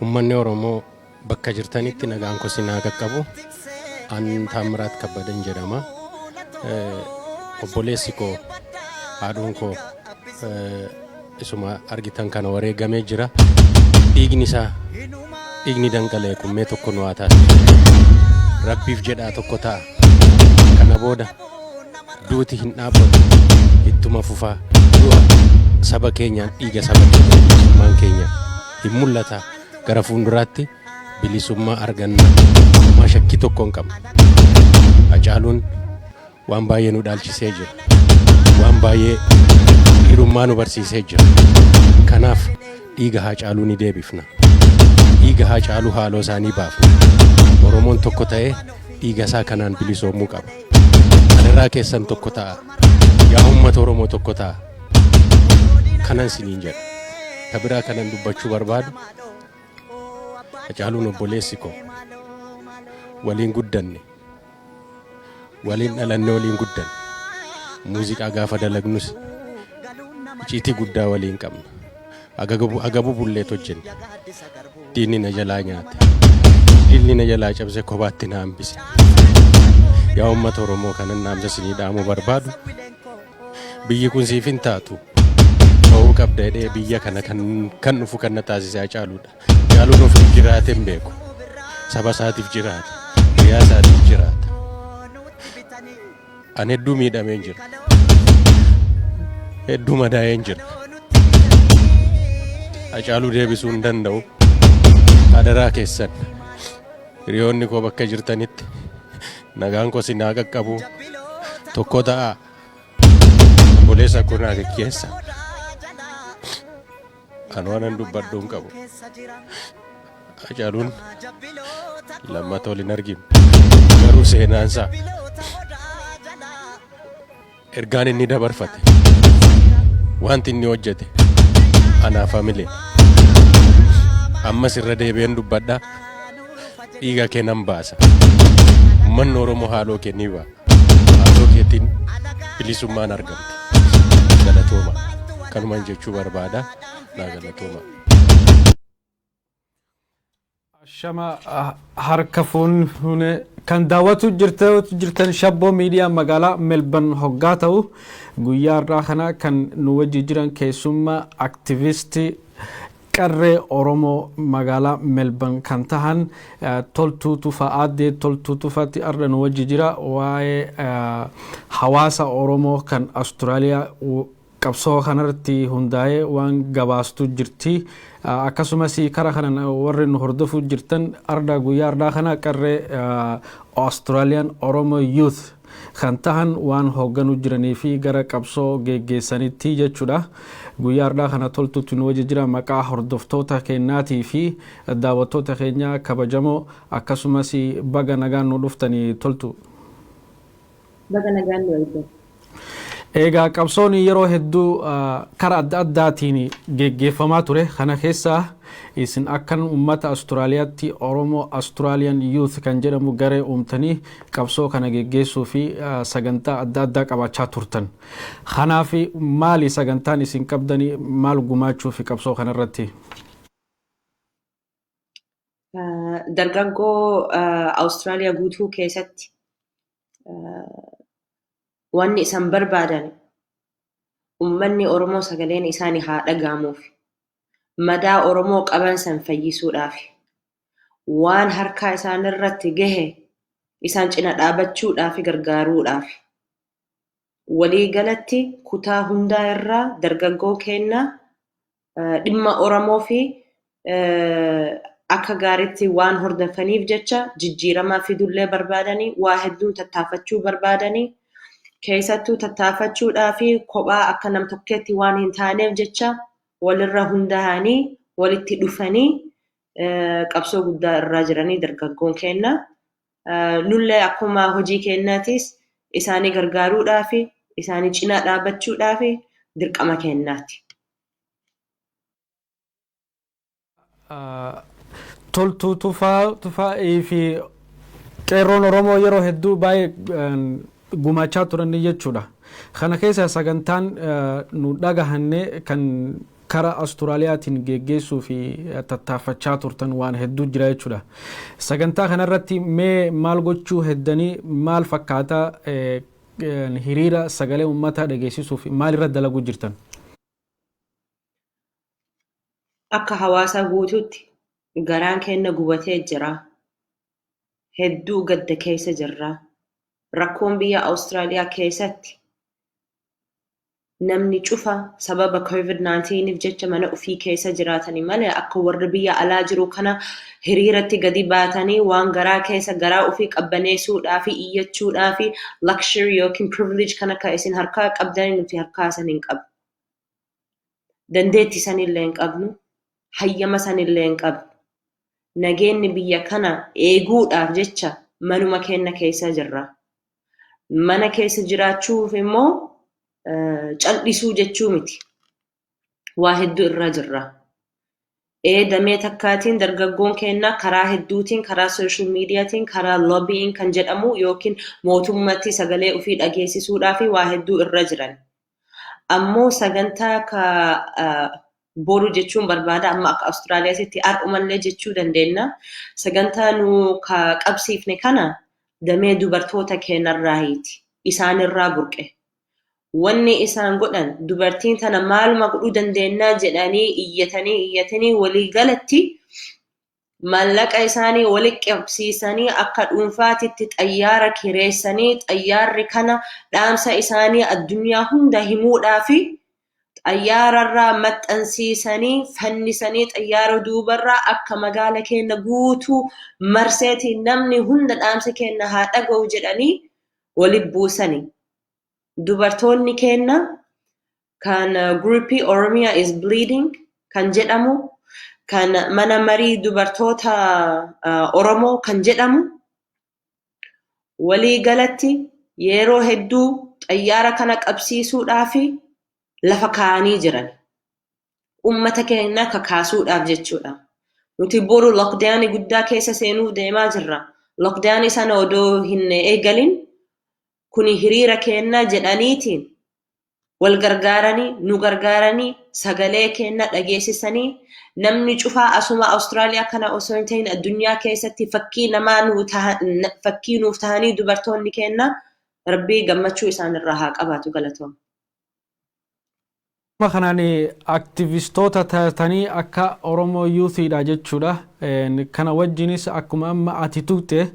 Uummanni Oromoo bakka jirtanitti nagaan koo isin haa qaqqabu. An Taammiraat Kabbadan jedhama. Obboleessi koo, haadhoon koo, isuma argitan kana wareegamee jira. Dhiigni isaa, dhiigni dhangala'e kun mee tokko nu haa taasisu. Rabbiif jedhaa tokko ta'a. Kana booda duuti hin dhaabbatu, ittuma fufaa. Du'a saba keenyaan, dhiiga saba keenya, bilisummaan keenya hin mul'ata. Gara fuulduraatti bilisummaa arganna. Homaa shakkii tokko hin qabnu. Hacaaluun waan baay'ee nu dhaalchisee jira. Waan baay'ee dhiirummaa nu barsiisee jira. Kanaaf dhiiga Haacaaluu ni deebifna. Dhiiga Haacaaluu haaloo isaanii baafna. Oromoon tokko ta'ee dhiiga isaa kanaan bilisoomuu qaba. Adaraa keessan tokko ta'a. Yaa uummata Oromoo, tokko ta'a. Kanan siniin jedha. Ka biraa kanan dubbachuu barbaadu, Hacaaluun obboleessi koo, waliin guddanne. Waliin dhalanne, waliin guddanne. Muuziqaa gaafa dalagnus iciitii guddaa waliin qabna. Agabuu bulleet hojjenne. Diinni na jalaa nyaate. Diinni na jalaa cabse, kophaatti na hambise. Yaa uummata Oromoo, kanan dhaamsa isinii dhaamuu barbaadu, biyyi kun siif hin taatu, ta'uu qabda jedhee biyya kana kan dhufu kan na taasise Hacaaluudha. Hacaaluun ofiif jiraate hin beeku. Saba isaatiif jiraata. Hiriyaa isaatiif jiraata. Ani hedduu miidhameen jira. Hedduu madaa'een jira. Hacaaluu deebisuu hin danda'u. Adaraa keessan, hiriyoonni koo bakka jirtanitti nagaan koo isin haa qaqqabu. Tokko ta'a. Obboleessa koo naa geggeessa. Ani waanan dubbadhu hin qabu. Hacaaluun lammata ol hin arginu. Garuu seenaansaa, ergaan inni dabarfate, wanti inni hojjete anaaf hamilee. Ammas irra deebi'een dubbadha. Dhiiga kee nan baasa. Uummanni Oromoo haaloo kee ni ba'a. Haaloo keetiin bilisummaan argamti. Galatooma. Kanuman jechuu barbaada. Naa galatooma. Shama harka fuune, kan daawwatu jirtan Shabboo Miidiyaa magaalaa Melbourne hoggaa ta'u, guyyaa har'aa kana kan nu wajji jiran keessummaa aktivistii qarree Oromoo magaalaa Melbourne kan tahan Toltuu Tufaa, Aaddee Toltuu Tufaatti har'a nu wajji jira. Waa'ee hawaasa Oromoo kan Austraaliyaa qabsoo kanarratti hundaa'ee waan gabaastu jirti. Akkasumas kara kanan warri nu hordofuu jirtan, arda guyyaa ardaa kana qarree Australian Oromo Youth kan tahan waan hoogganuu jiranii fi gara qabsoo geggeessanitti jechuudha. Guyyaa har'aa kana Toltuutti nu wajji jira. Maqaa hordoftoota keenyaatii fi daawwattoota keenya kabajamoo, akkasumas baga nagaan nu dhuftanii, Toltu. Baga nagaan nu eegdan. Egaa qabsoon yeroo hedduu karaa adda addaatiin geggeeffamaa ture. Kana keessaa isin akkan uummata Awustiraaliyaatti Oromoo Australian Youth kan jedhamu garee uumtanii qabsoo kana geggeessuu fi sagantaa adda addaa qabaachaa turtan. Kanaaf maali sagantaan isin qabdanii, maal gumaachuu fi qabsoo kanarratti? Dargaggoo Awustiraaliyaa guutuu keessatti Wanni isaan barbaadan uummanni Oromoo sagaleen isaanii haa dhaga'amuuf. Madaa Oromoo qaban san fayyisuudhaaf. Waan harkaa isaan irratti gahe isaan cina dhaabachuudhaaf, gargaaruudhaaf. Waliigalatti kutaa hundaa irraa dargaggoo keenya dhimma Oromoo fi akka gaariitti waan hordofaniif jecha jijjiiramaa fidullee barbaadanii, waa hedduu tattaafachuu barbaadanii, keessattuu tattaafachuudhaa fi kophaa akka nam tokkeetti waan hin taaneef jecha walirra hundaa'anii walitti dhufanii qabsoo guddaa irraa jiranii dargaggoon keenya. Nullee akkuma hojii keenyaatis isaanii gargaaruudhaa fi isaanii cinaa dhaabbachuudhaa fi dirqama keenyaati. Toltuu Tufaa fi qeerroon Oromoo yeroo hedduu baay'ee gumaachaa turan jechuudha. Kana keessa sagantaan nu dhagahanne kan karaa Awustiraaliyaatiin geggeessuu fi tattaaffachaa turtan waan hedduu jira jechuudha. Sagantaa kanarratti mee maal gochuu heddanii, maal fakkaataa hiriira sagalee uummataa dhageessisuuf maalirra dalaguu jirtan? Akka hawaasa guutuutti garaan keenya gubatee jira. Hedduu gadda keessa jirra. Rakkoon biyya Awustiraaliyaa keessatti namni cufa sababa COVID-19 jecha mana ofii keessa jiraatanii malee akka warri biyya alaa jiru kana hiriiratti gadi baatanii waan garaa keessa garaa ofii qabbaneessuudhaa fi iyyachuudhaa fi luxury yookiin privilege kan akka isin harkaa qabdanii nuti harkaa san hin qabnu. Dandeettii sanillee hin qabnu. Hayyama sanillee hin qabnu. Nageenyi biyya kana eeguudhaaf jecha manuma keenya keessa jirra. Mana keessa jiraachuuf immoo cal'isuu jechuu miti. Waa hedduu irra jirra. Damee takkaatiin dargaggoon keenya karaa hedduutiin, karaa social mediatiin, karaa lobbying kan jedhamu yookiin mootummatti sagalee ofii dhageessisuudhaa fi waa hedduu irra jiran. Ammoo sagantaa ka boru jechuun barbaada, amma akka Awustiraaliyaatti har'umallee jechuu dandeenya. Sagantaa nu ka qabsiifne kana damee dubartoota keenyarraayiiti. Isaanirraa burqe. Wanni isaan godhan, dubartiin tana maaluma godhuu dandeenyaa jedhanii iyyatanii iyyatanii, waliigalatti maallaqa isaanii walitti qabsiisanii akka dhuunfaatitti xayyaara kireessanii, xayyaarri kana dhaamsa isaanii addunyaa hunda himuudhaa fi xayyaararraa maxxansiisanii fannisanii, xayyaara duubarraa akka magaala keenya guutuu marseetiin namni hunda dhaamsa keenya haa dhaga'u jedhanii walitti buusanii. Dubartoonni keenya kan groupii Oromia is Bleeding kan jedhamu, kan mana marii dubartoota Oromoo kan jedhamu, walii galatti yeroo hedduu xayyaara kana qabsiisuudhaaf lafa kaa'anii jiran. Uummata keenya kakaasuudhaaf jechuudha. Nuti boru lockdownii guddaa keessa seenuuf deemaa jirra. Lockdownii sana odoo hin eegalin kuni hiriira keenya jedhaniitiin wal gargaaranii, nu gargaaranii, sagalee keenya dhageessisanii, namni cufaa asuma Awustiraaliyaa kana osoo hin ta'in addunyaa keessatti fakkii namaa fakkii nuuf ta'anii dubartoonni keenya, Rabbii gammachuu isaanirraa haa qabaatu, galatooma. Kanaan aktivistoota taatanii akka Oromoo Youthiidha jechuudha. Kana wajjinis akkuma amma ati tuqxe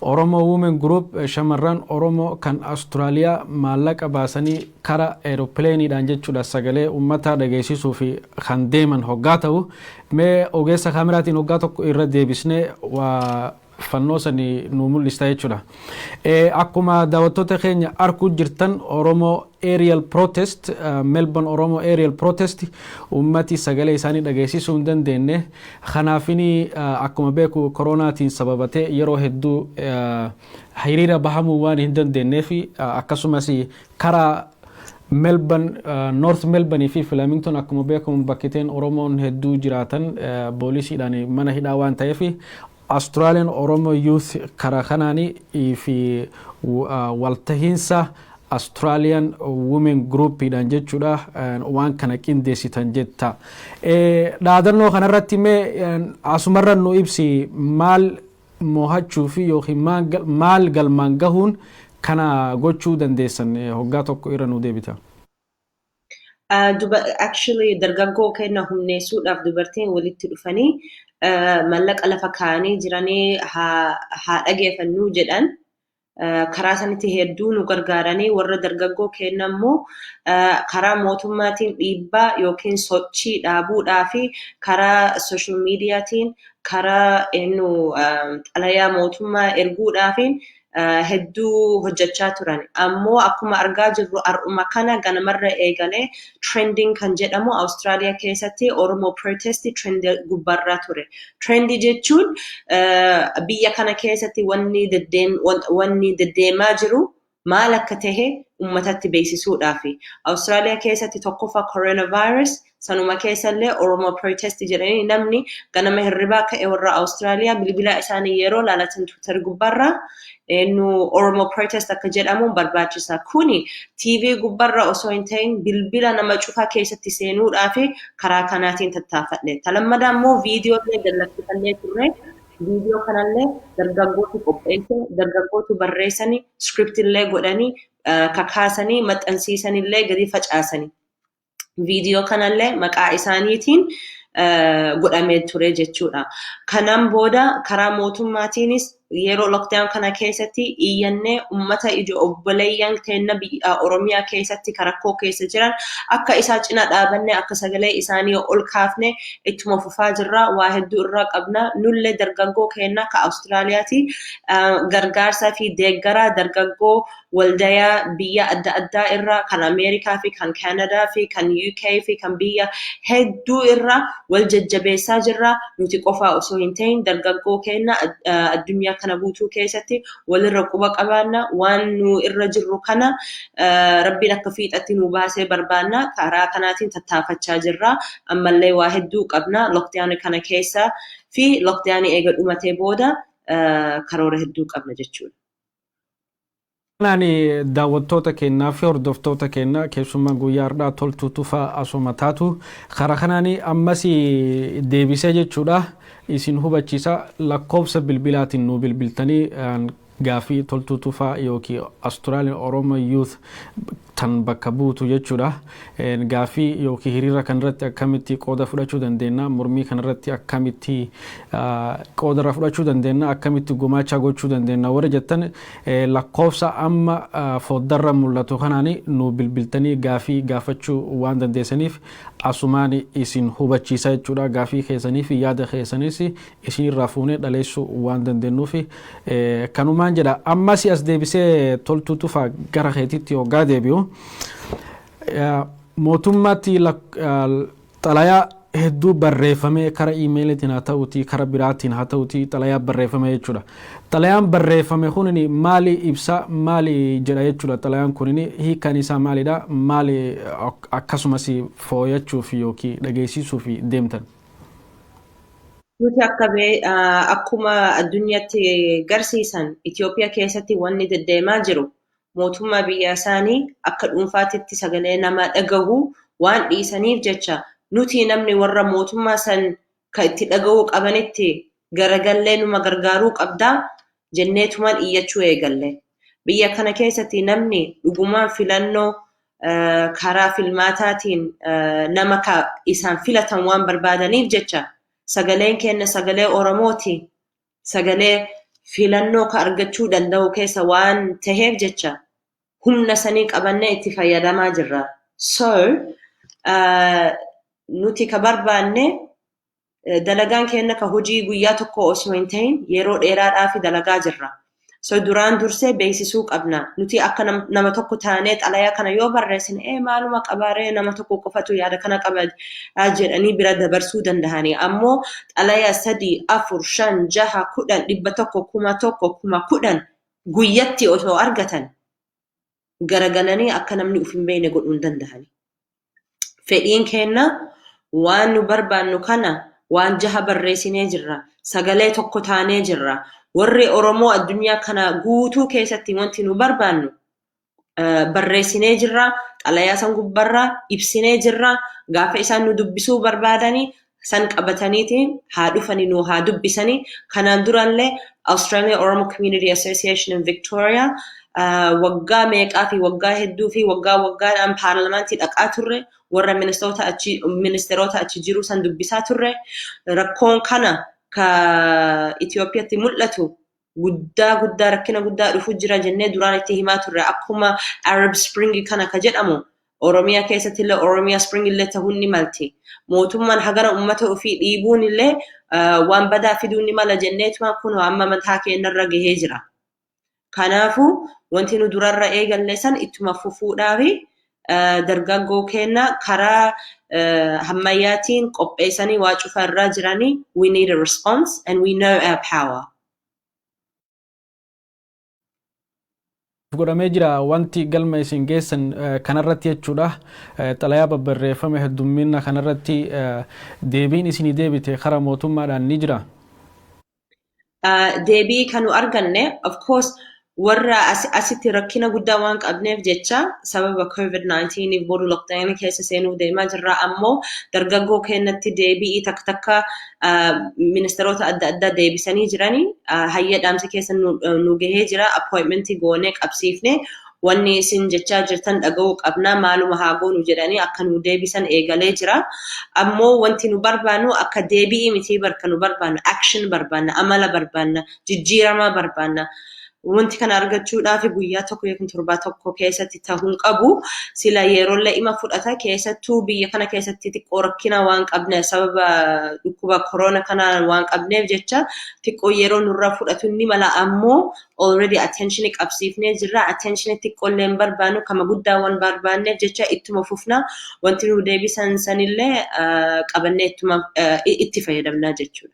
Oromoo Women Group, shamarran Oromoo kan Awustiraaliyaa, maallaqa baasanii kara aeroplaneidhaan jechuudha sagalee uummataa dhageessisuu fi kan deeman hoggaa ta'u, mee ogeessa kaameraatiin hoggaa tokko irra deebisnee waa fannoo sanii nu mul'ista jechuudha. Akkuma daawwattoota keenya arguu jirtan, Oromoo Aerial Protest, Melbourne Oromoo Aerial Protest, uummati sagalee isaanii dhageessisuu hin dandeenye. Kanaafini akkuma beeku koronaatiin sababatee yeroo hedduu hiriira bahamuu waan hin dandeenyeef, akkasumas karaa Melbourne, North Melbourne fi Flemington, akkuma beekamu bakkiteen Oromoon hedduu jiraatan, boolisiidhaan mana hidhaa waan ta'eef, Australian Oromo Youth karaa kanaanii fi waltahiinsa Australian Women Groupiidhaan jechuudha waan kana qindeessitan jetta. Dhaadannoo kanarratti mee asumarra nu ibsi, maal mo'achuu fi yookiin maal galmaan gahuun Kana gochuu dandeessan hoggaa tokko irra nu deebita. Actually, dargaggoo kenna humneessuudhaaf dubartiin walitti dhufanii mallaqa lafa kaa'anii jiranii haa dhageeffannuu jedhan. Karaa sanitti hedduu nu gargaaranii, warra dargaggoo kenna immoo karaa mootummaatiin dhiibbaa yookiin sochii dhaabuudhaa fi karaa social mediatiin, karaa eenyu xalayaa mootummaa erguudhaafiin hedduu hojjechaa turan. Ammoo akkuma argaa jirru, har'uma kana ganamarra eegalee trending kan jedhamu Awustiraaliyaa keessatti Oromoo protest trend gubbaarraa ture. Trendii jechuun biyya kana keessatti wanni deddeemaa jiru maal akka tahe uummatatti beeksisuudhaafi. Awustiraaliyaa keessatti tokkoffaa coronavirus, sanuma keessallee Oromoo protest jedhanii namni ganama hirribaa ka'e warra Awustiraaliyaa bilbila isaanii yeroo laalatan Twitter gubbaarraa nu Oromoo protest akka jedhamu barbaachisa. Kuni TV gubbaarra osoo hin ta'in bilbila nama cufaa keessatti seenuudhaafi karaa kanaatiin tattaafadhe. Talammadaa immoo viidiyoolee gallakkifannee turre. Viidiyoo kanallee dargaggootu qopheesse, dargaggootu barreessanii, scriptillee godhanii, kakaasanii, maxxansiisanillee gadi facaasanii. Viidiyoo kanallee maqaa isaaniitiin godhamee ture jechuudha. Kanaan booda karaa mootummaatiinis yeroo lockdown kana keessatti iyyannee, ummata ija obboleeyyan keenya biyya Oromiyaa keessatti rakkoo keessa jiran akka isaa cina dhaabannee, akka sagalee isaanii ol kaafne ittuma fufaa jirra. Waa hedduu irraa qabna. Nullee dargaggoo keenya ka Awustiraaliyaati gargaarsaa fi deeggaraa dargaggoo waldayaa biyya adda addaa irraa, kan Ameerikaa fi kan Kaanadaa fi kan UK fi kan biyya hedduu irraa wal jajjabeessaa jirra. Nuti qofaa osoo hin ta'in dargaggoo keenya addunyaa kana guutuu keessatti walirra quba qabaanna. Waan nu irra jirru kana rabbiin akka fiixatti nu baasee barbaanna. Karaa kanaatiin tattaafachaa jirra. Ammallee waa hedduu qabna. Lockdown kana keessa fi lockdown eega dhumatee booda karoora hedduu qabna jechuudha. Kanaan daawwattoota keenyaa fi hordoftoota keenya, keessumaa guyyaa har'aa Toltuu Tufaa asuma taatu, karaa kanaan ammas deebisee jechuudha isin hubachiisa: lakkoofsa bilbilaatiin nu bilbiltanii gaafii Toltuu Tufaa yookiin Australian Oromo Youth tan bakka buutu jechuudha. Gaafii yookiin hiriira kanarratti akkamitti qooda fudhachuu dandeenya, mormii kanarratti akkamitti qooda irraa fudhachuu dandeenya, akkamitti gumaacha gochuu dandeenya warra jettan, lakkoofsa amma foddarra mul'atu kanaan nu bilbiltanii gaafii gaafachuu waan dandeessaniif asumaan isin hubachiisa jechuudha. Gaafii keessanii fi yaada keessanis isin irraa fuunee dhaleessuu waan dandeenyuuf kanumaan jedha. Ammas as deebisee Toltuu Tufaa gara keetitti hoggaa deebi'u, mootummaatti xalayaa hedduu barreeffamee, kara iimeelitiin haa ta'uti, kara biraatiin haa ta'uti, xalayaa barreeffame jechuudha. Xalayaan barreeffame kunin maali ibsa, maali jedha jechuudha? Xalayaan kunin hiikkaan isaa maalidha? Maali akkasumas fooyyachuuf yookiin dhageessisuuf deemtan? Nuti akka akkuma addunyaatti garsiisan, Itoophiyaa keessatti wanni deddeemaa jiru mootummaa biyya isaanii akka dhuunfaatitti sagalee nama dhagahu waan dhiisaniif jecha, nuti namni warra mootummaa san kan itti dhagahuu qabanitti garagallee numa gargaaruu qabdaa jenneetumaan iyyachuu eegalle. Biyya kana keessatti namni dhugumaan filannoo karaa filmaataatiin nama isaan filatan waan barbaadaniif jecha, sagaleen keenya sagalee Oromooti. Sagalee filannoo ka argachuu danda'u keessa waan taheef jecha, humna sanii qabannee itti fayyadamaa jirra. So nuti ka barbaanne, dalagaan keenya ka hojii guyyaa tokko osoo hin ta'in yeroo dheeraadhaaf dalagaa jirra. So duraan dursee beeksisuu qabna. Nuti akka nama tokko taanee xalayaa kana yoo barreessine, ee maaluma qabaaree, nama tokko qofatu yaada kana qaba jedhanii bira dabarsuu danda'anii. Ammoo xalayaa sadii, afur, shan, jaha, 10, 100, 1000, 10,000 guyyatti osoo argatan, garagalanii akka namni uf hin beekne godhuu hin danda'ani. Fedhiin keenya waan nu barbaannu kana waan jaha barreessinee jirra. Sagalee tokko taanee jirra. Warri Oromoo addunyaa kana guutuu keessatti wanti nu barbaannu barreessinee jirra. Xalayaa san gubbarra ibsinee jirra. Gaafa isaan nu dubbisuu barbaadanii San qabataniiti haa dhufanii nu haa dubbisanii. Kanaan durallee Australia Oromo Community Association in Victoria waggaa meeqaa fi waggaa hedduu fi waggaa waggaadhaan paarlamaantii dhaqaa turre, warra ministeerota achi jiru san dubbisaa turre. Rakkoon kana ka Itoophiyaatti mul'atu guddaa guddaa, rakkina guddaa dhufu jira jennee duraan itti himaa turre. Akkuma Arab Spring kana ka jedhamu, Oromiyaa keessatti illee Oromiyaa Spring illee ta'uun ni malti. Mootummaan hagana uummata ofii dhiibuun illee waan badaa fiduu ni mala jenneetuma kun amma mataa keenyarra gahee jira. Kanaafuu wanti nu durarra eegalle san ittuma fufuudhaafi dargaggoo keenya karaa hammayyaatiin qopheessanii waa cufa irraa jiranii. We need a response and we know our power. Godhamee jira wanti galma isin geessan kanarratti jechuudha. Xalayaa babbarreeffame heddummina kanarratti deebiin isinii deebite karaa mootummaadhaan ni jira. Deebii kan nu arganne, of course, warra asitti rakkina guddaa waan qabneef jecha sababa COVID-19 boru lockdown keessa seenuuf deemaa jirra. Ammoo dargaggoo keenyatti deebii takka takka ministeerota adda addaa deebisanii jiranii, hayya, dhaamsi keessa nu gahee jira, appointmentii goonee qabsiifne, wanni isin jechaa jirtan dhaga'uu qabna, maaluma haa goonu jedhanii akka nu deebisan eegalee jira. Ammoo wanti nu barbaannu akka deebi'ii miti barka, nu barbaannu action barbaanna, amala barbaanna, jijjiirama barbaanna. Wanti kana argachuudhaaf guyyaa tokko yookiin torbaa tokko keessatti ta'uu hin qabu. Sila yeroollee ima fudhata. Keessattuu biyya kana keessatti xiqqoo rakkina waan qabne, sababa dhukkuba korona kanaan waan qabneef jecha xiqqoo yeroo nurraa fudhatu ni mala. Ammoo already attention qabsiifnee jirra. Attention xiqqoollee hin barbaannu, kama guddaa waan barbaanneef jecha ittuma fufna. Wanti nu deebisan sanillee qabannee ittuma itti fayyadamnaa jechuudha.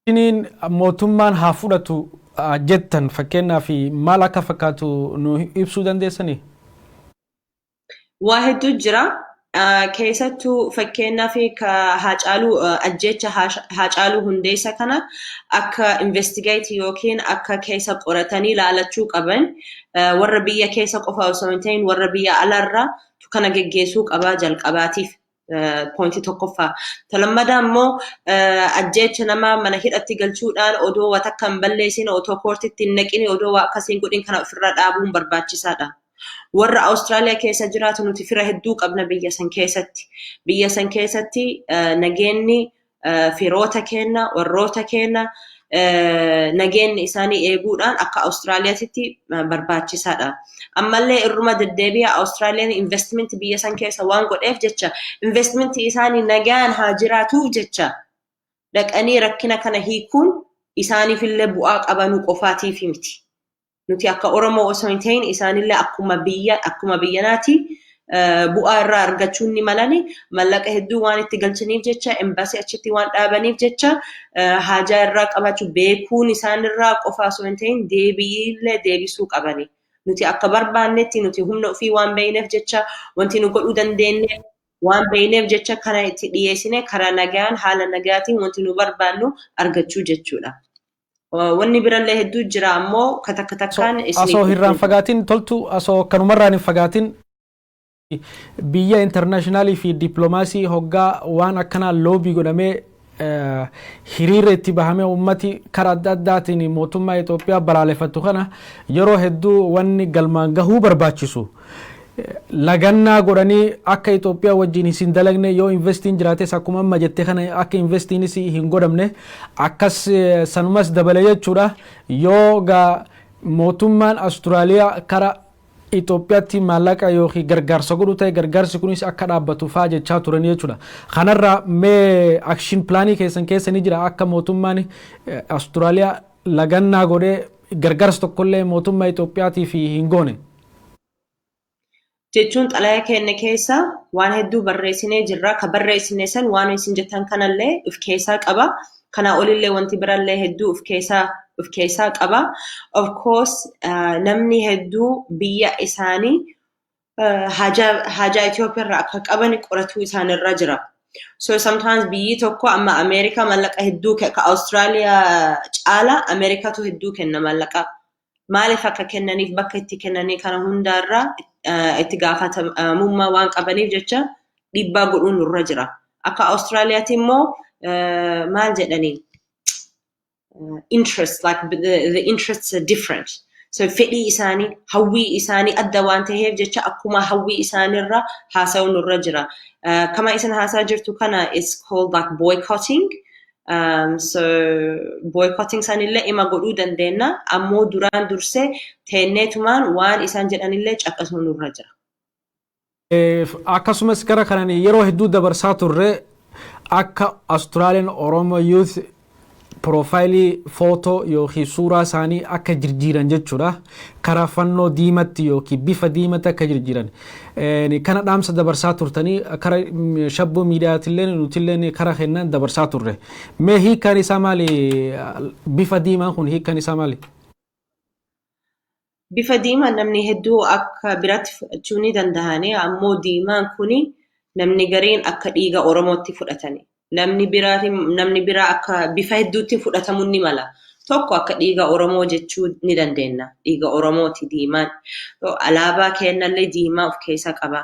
Isiniin mootummaan haa fudhatu jettan fakkeenyaaf maal akka fakkaatu nu ibsuu dandeessanii? Waa hedduu jira. Keessattuu fakkeenyaaf ka Haacaaluu, ajjecha Haacaaluu Hundeessa kana akka investigate yookiin akka keessa qoratanii laalachuu qaban, warra biyya keessa qofa osoo hin ta'in warra biyya alaarraa kana geggeessuu qabaa jalqabaatiif. Pointii tokkoffaa. Lammadaa immoo ajjecha nama mana hidhatti galchuudhaan odoo waa takka hin balleessin, otoo courtitti hin naqin, odoo waa akkasiin godhin kana ofirraa dhaabuun barbaachisaadha. Warra Awustiraaliyaa keessa jiraatu nuti fira hedduu qabna biyya san keessatti. Biyya san keessatti nageenyi firoota keenya, warroota keenya nageenyi isaanii eeguudhaan akka Awustiraaliyaatti barbaachisaadha. Ammallee irruma deddeebi'a, Awustiraaliyaan investmentii biyya san keessa waan godheef jecha investmentii isaanii nagaan haa jiraatuuf jecha dhaqanii rakkina kana hiikuun isaaniifillee bu'aa qabanuu qofaatiif miti. Nuti akka Oromoo osoo hin ta'in isaanillee akkuma biyyanaati bu'aa irraa argachuu ni malani. Mallaqa hedduu waan itti galchaniif jecha, embassy achitti waan dhaabaniif jecha, haajaa irraa qabaachuu beekuun isaanirraa qofa osoo hin ta'in deebiillee deebisuu qabani. Nuti akka barbaannetti nuti humna ofii waan beekneef jecha, wanti nu godhuu dandeenye waan beekneef jecha kana itti dhiyeessine karaa nagaan, haala nagaatiin wanti nu barbaannu argachuu jechuudha. Wanni birallee hedduu jira, ammoo ka takka takkaan. Osoo hirraan fagaatiin toltu, osoo kanumarraan hin fagaatin, biyya internationalii fi dippiloomaasii hoggaa waan akkanaa lobby godhamee hiriira itti bahamee ummati karaa adda addaatiin mootummaa Itoophiyaa balaaleffattu kana, yeroo hedduu wanni galmaan gahuu barbaachisu lagannaa godhanii akka Itoophiyaa wajjin hin dalagne, yoo investiin jiraates akkuma amma jette kana akka investiinis hin godhamne akkas sanumas dabale jechuudha. Yoo gaa mootummaan Awustiraaliyaa kara Itoophiyaatti maallaqa yookiin gargaarsa godhu ta'e, gargaarsi kunis akka dhaabbatu fa'aa jechaa turan jechuudha. Kanarraa mee action planii keessan keessa ni jira akka mootummaan Awustiraaliyaa lagannaa godhee gargaarsa tokkollee mootummaa Itoophiyaatiif hin goone? Jechuun xalayaa keenya keessa waan hedduu barreessinee jirra. Ka barreessine san waan isin jettan kanallee of keessaa qaba. Kanaa olillee wanti birallee hedduu of keessaa qaba. Of course, namni hedduu biyya isaanii haajaa Itoophiyaa irraa akka qaban qoratuu isaanirra jira. So sometimes biyyi tokko, amma Ameerikaa mallaqa hedduu, ka Awustiraaliyaa caala Ameerikaatu hedduu kenna mallaqa. Maaliif akka kennaniif, bakka itti kennanii kana hundaarraa itti gaafatamummaa waan qabaniif jecha dhiibbaa godhuun nurra jira. Akka Awustiraaliyaatti immoo maal jedhanii, interest, like the interests are different. So fedhii isaanii, hawwii isaanii adda waan ta'eef jecha akkuma hawwii isaaniirra haasa'uun nurra jira. Kama isin haasaa jirtu kana is called like boycotting. So boycotting sanillee ima godhuu dandeenya. Ammoo duraan dursee teenneetumaan waan isaan jedhanillee caqasuu nurra jira. Akkasumas gara kanan yeroo hedduu dabarsaa turre akka Australian Oromo Youth profile photo yookiin suuraa isaanii akka jirjiiran jechuudha. Karaa fannoo diimatti yookiin bifa diimatti akka jirjiiran. Kana dhaamsa dabarsaa turtanii kara Shabboo Miidiyaatillee nutillee kara kennan dabarsaa turre. Mee hiikkaan isaa maali? Bifa diimaan kun hiikkaan isaa maali? Bifa diimaa namni hedduu akka biratti fudhachuu ni danda'ani. Ammoo diimaan kuni namni gariin akka dhiiga Oromootti fudhatani. Namni biraa akka bifa hedduutti fudhatamuu ni mala. Tokko akka dhiiga Oromoo jechuu ni dandeenya. Dhiiga Oromooti diimaan. Alaabaa keenyallee diimaa of keessaa qaba.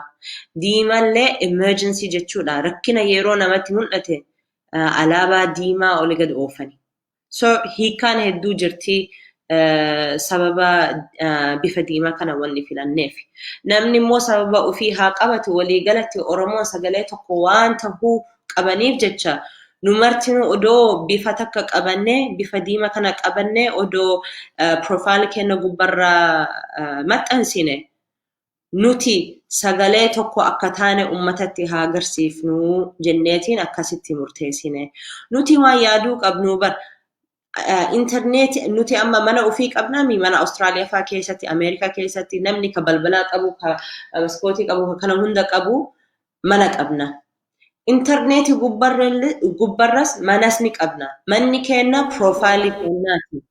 Diimaallee emergency jechuudha. Rakkina yeroo namatti mul'ate alaabaa diimaa oli gad oofani. So hiikkaan hedduu jirti sababa bifa diimaa kana wanni filanneef. Namni immoo sababa ofii haa qabatu, waliigalatti Oromoon sagalee tokko waan tahuu qabaniif jecha nu martinuu odoo bifa takka qabannee, bifa diimaa kana qabannee, odoo profile keenya gubbarraa maxxansine, nuti sagalee tokko akka taane uummatatti haa agarsiifnu jenneetiin akkasitti murteessine. Nuti waan yaaduu qabnu bar intarneeti nuti amma mana ofii qabnaami, mana Awustiraaliyaa fa'aa keessatti, Ameerikaa keessatti namni ka balbalaa qabu, ka maskootii qabu, ka kana hunda qabu mana qabna. Intarneetii gubbarras manas ni qabna. Manni keenya profile keenyaati.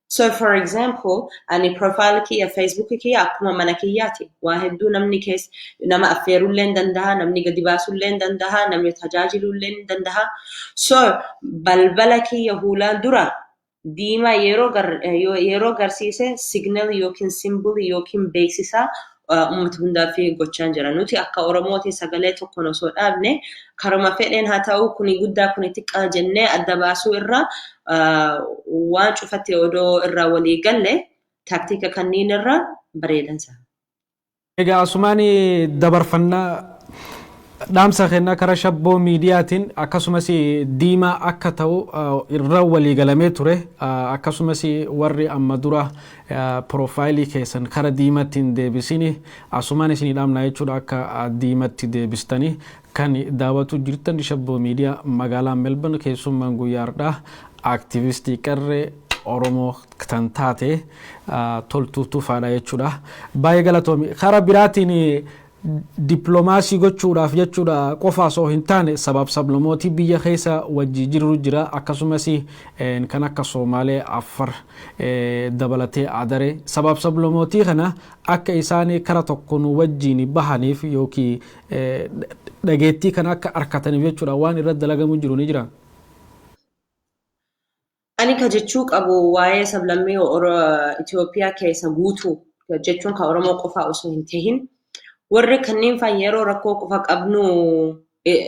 So for example, ani profile kiyya Facebook kiyya akkuma mana kiyyaati. Waa hedduu namni keessa nama affeerullee ni danda'a, namni gadi baasullee ni danda'a, namni tajaajilullee ni danda'a. So balbala kiyya huulaan dura diimaa yeroo garsiise signal yookiin symbol yookiin beeksisa uummata hundaaf gochaa jira. Nuti akka Oromooti sagalee tokkoon osoo dhaabne, karuma fedheen haa ta'u, kuni guddaa kuni xiqqaa jennee adda baasuu irra, waan cufatti odoo irraa walii galle taaktika kanneen irra bareedansa. Egaa asumaan dabarfannaa dhaamsa kennaa karaa Shabboo Miidiyaatiin akkasumas diimaa akka ta'u irra walii galamee ture. Akkasumas warri amma dura profile keessan kara diimatti hin deebisin asumaan isinii dhaamna jechuudha, akka diimatti deebistanii. Kan daawwatu jirtan Shabboo Miidiyaa magaalaa Melbourne. Keessummaan guyyaa har'aa aktivistii qarree Oromoo kan taate Toltuu Tufaadha jechuudha. Baay'ee galatoomi. Karaa biraatiin dippiloomaasii gochuudhaaf jechuudha qofa osoo hin taane sabaaf sablamootii biyya keessa wajji jiru jira. Akkasumas kan akka Soomaalee, Affar dabalatee Adaree, sabaaf sablamootii kana akka isaan kara tokko nu wajjiin bahaniif yookiin dhageettii kana akka harkataniif jechuudha waan irratti dalagamu jiru ni jira. Ani ka jechuu qabu waa'ee sablammii Itoophiyaa keessa guutuu jechuun kan Oromoo qofaa osoo hin tahin, warri kanneen faan yeroo rakkoo qofa qabnu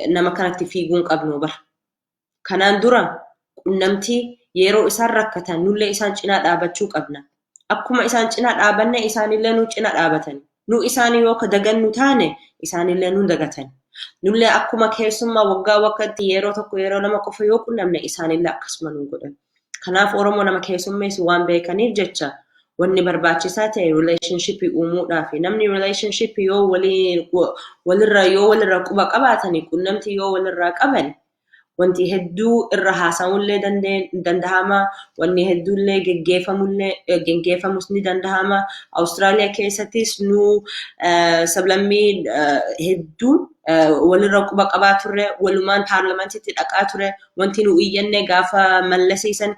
nama kanatti fiiguu hin qabnu bara. Kanaan dura qunnamtii yeroo isaan rakkatan nullee isaan cinaa dhaabachuu qabna. Akkuma isaan cinaa dhaabanne isaanillee nu cinaa dhaabatan. Nu isaanii yoo ka dagannu taane isaanillee nu dagatan. Nullee akkuma keessummaa waggaa waggaatti yeroo tokko yeroo lama qofa yoo qunnamne isaanillee akkasuma nu godhan. Kanaaf Oromoo nama keessummeessu waan beekaniif jecha wanni barbaachisaa ta'e relationship uumuudhaaf, namni relationship yoo walirra yoo walirra quba qabaatanii, qunnamtii yoo walirraa qaban, wanti hedduu irra haasa'uullee danda'ama, wanni hedduullee geggeeffamullee geggeeffamus ni danda'ama. Awustiraaliyaa keessattis nu sablammii hedduun walirra quba qabaa turre, walumaan paarlamentiitti dhaqaa ture, wanti nu iyyanne gaafa mallasiisan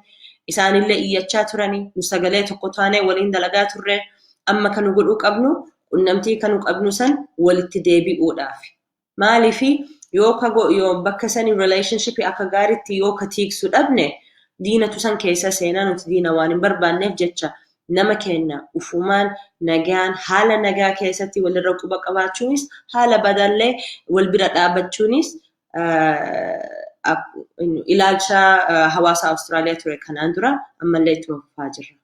isaanillee iyyachaa turani, nu sagalee tokko taane waliin dalagaa turre. Amma kan nu godhuu qabnu qunnamtii kan nu qabnu san walitti deebi'uudhaaf. Maaliifi yoo ka yoo bakka sani relationship akka gaariitti yoo ka tiiksu dhabne diinatu san keessa seenaa. Nuti diina waan hin barbaanneef jecha nama keenya ufumaan nagaan haala nagaa keessatti walirra quba qabaachuunis haala badallee wal bira dhaabachuunis Ilaalcha hawaasa Awustiraaliyaa ture kanaan dura, ammallee ittuma fufaa jirra.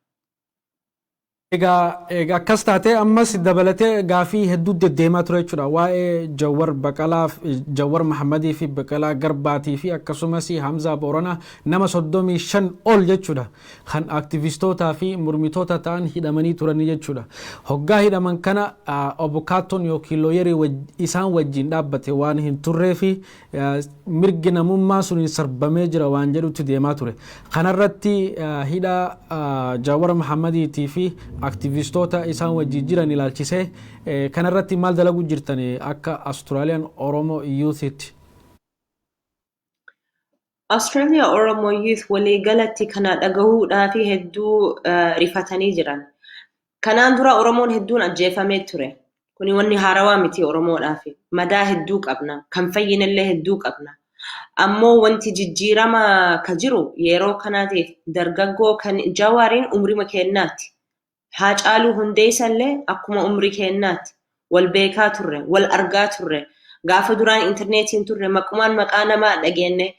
Egaa akkas taatee ammas dabalatee gaafii hedduu deddeemaa ture jechuudha. Waa'ee Jawwar Baqalaa, Jawwar Mahammadii fi Baqalaa Garbaatii fi akkasumas Hamzaa Booranaa, nama 35 ol jechuudha. Kan aktivistootaa fi mormitoota ta'an hidhamanii turanii jechuudha. Hoggaa hidhaman kana abukaattoon yookiin lawyerii isaan wajjin dhaabbate waan hin turree fi mirgi namummaa sun sarbamee jira waan jedhutti deemaa ture. Kanarratti hidha Jawwar Mahammadiitii fi aktivistoota isaan wajjin jiran ilaalchisee kanarratti maal dalaguu jirtan akka Australian Oromo Youthitti? Australia Oromo Youth waliigalatti kana dhagahuudhaa fi hedduu rifatanii jiran. Kanaan dura Oromoon hedduun ajjeefamee ture. Kuni wanni haarawaa miti Oromoodhaaf. Madaa hedduu qabna. Kan fayyinillee hedduu qabna. Ammoo wanti jijjiirama ka jiru yeroo kanaatiif dargaggoo kan Jawaariin umrima kennaati. Haacaaluu Hundeessallee akkuma umrii kennaati. Wal beekaa turre, wal argaa turre. Gaafa duraan intarneetiin turre maqumaan maqaa namaa dhageenne,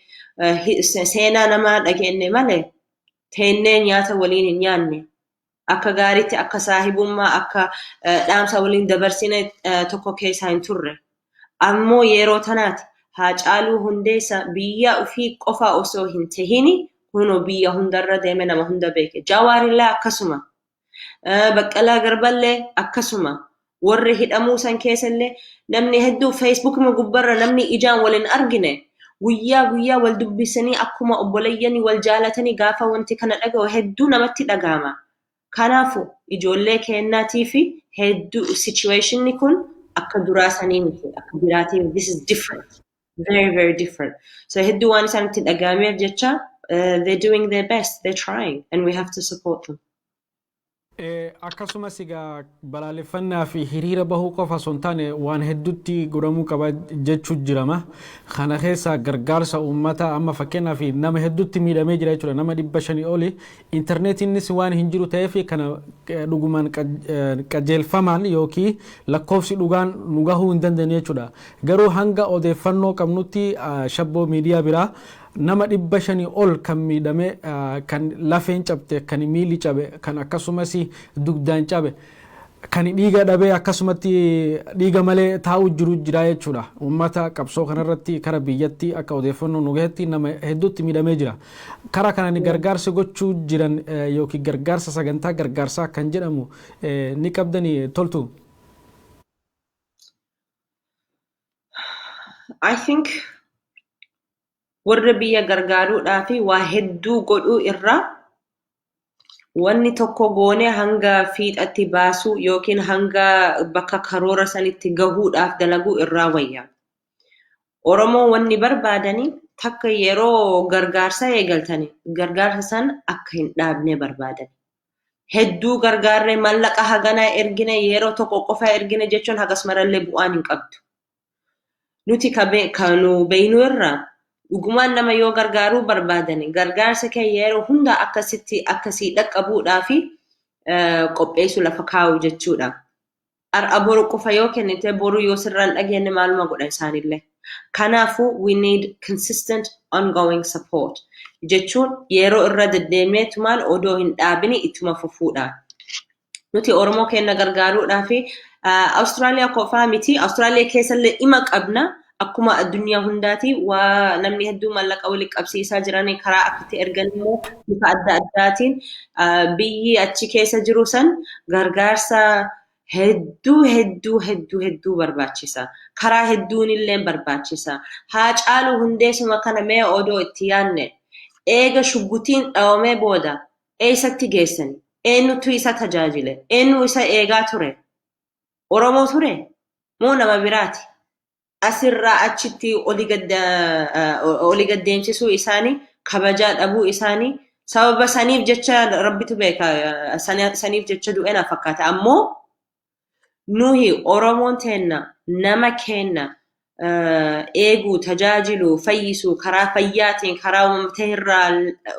seenaa namaa dhageenne malee teennee nyaata waliin hin nyaanne. Akka gaariitti, akka saahibummaa, akka dhaamsa waliin dabarsine tokko keessaa hin turre. Ammoo yeroo tanaati Haacaaluu Hundeessa biyya ofii qofa osoo hin tahini kunoo biyya hundarra deeme nama hunda beeke. Jawaarillee akkasuma. Baqqalaa Garballee akkasuma. Warri hidhamuu san keessallee namni hedduu Facebookuma gubbarra namni ijaan wal hin argine guyyaa guyyaa wal dubbisanii akkuma obboleeyyanii wal jaalatanii gaafa wanti kana dhaga'u hedduu namatti dhaga'ama. Kanaafu ijoollee kennaatii fi hedduu situationni kun akka duraa sanii miti, akka biraatii. This is different. Very, very different. So hedduu waan isaan itti dhaga'ameef jecha they're doing their best, they're trying, and we have to support them. Akkasumas egaa balaaleffannaa fi hiriira bahuu qofa osoo hin taane waan hedduutti godhamuu qaba jechuu jirama. Kana keessa gargaarsa uummataa, amma fakkeenyaaf nama hedduutti miidhamee jira jechuudha. Nama 500 oli. Intarneetiinis waan hin jiru ta'eef kana dhugumaan qajeelfamaan yookiin lakkoofsi dhugaan nu gahuu hin dandeenye jechuudha. Garuu hanga odeeffannoo qabnutti Shabboo Miidiyaa biraa nama 500 ol kan miidhame, kan lafeen cabte, kan miilli cabe, kan akkasumas dugdaan cabe, kan dhiiga dhabee akkasumatti dhiiga malee taa'u jiru jira jechuudha. Uummata qabsoo kanarratti kara biyyatti akka odeeffannoo nu gahetti nama hedduutti miidhamee jira. Karaa kanaan gargaarsa gochuu jiran yookiin gargaarsa sagantaa gargaarsaa kan jedhamu ni qabdanii toltu? I think warra biyya gargaaruudhaa fi waa hedduu godhuu irraa wanni tokko goone hanga fiixatti baasuu yookiin hanga bakka karoora sanitti gahuudhaaf dalaguu irraa wayya. Oromoo wanni barbaadanii takka yeroo gargaarsa eegaltanii gargaarsa san akka hin dhaabne barbaadan. Hedduu gargaarree mallaqa haganaa ergine, yeroo tokko qofa ergine jechuun hagas marallee bu'aan hin qabdu. Nuti ka nu beeynu irraa dhugumaan nama yoo gargaaruu barbaadani gargaarsa kee yeroo hunda akkasitti akkasii dhaqqabuudhaa fi qopheessuu lafa kaa'u jechuudha. Har'a boru qofa yoo kennite, boru yoo sirraan dhageenye maaluma godhan isaanillee. Kanaafuu we need consistent ongoing support jechuun yeroo irra deddeemeetumaan odoo hin dhaabini ittuma fufuudha. Nuti Oromoo keenya gargaaruudhaa fi Awustiraaliyaa qofaa miti, Awustiraaliyaa keessallee dhima qabna. Akkuma addunyaa hundaati waa namni hedduu maallaqa walitti qabsiisaa jiran, karaa akkatti ergan immoo bifa adda addaatiin biyyi achi keessa jiru san gargaarsa hedduu hedduu hedduu hedduu barbaachisa. Karaa hedduun illee barbaachisa. Haa caalu hundeessuma kana mee odoo itti yaadne, eega shuggutiin dhawamee booda eessatti geessani? Eenyutu isa tajaajile? Eenyu isa eegaa ture? Oromoo ture? Moo nama biraati? Asirraa achitti olii gad deemsisuu isaanii, kabajaa dhabuu isaanii, sababa saniif jecha rabbitu beeka, saniif jecha du'e na fakkaata. Ammoo nuyi Oromoon teenna nama keenna eeguu, tajaajiluu, fayyisuu karaa fayyaatiin, karaa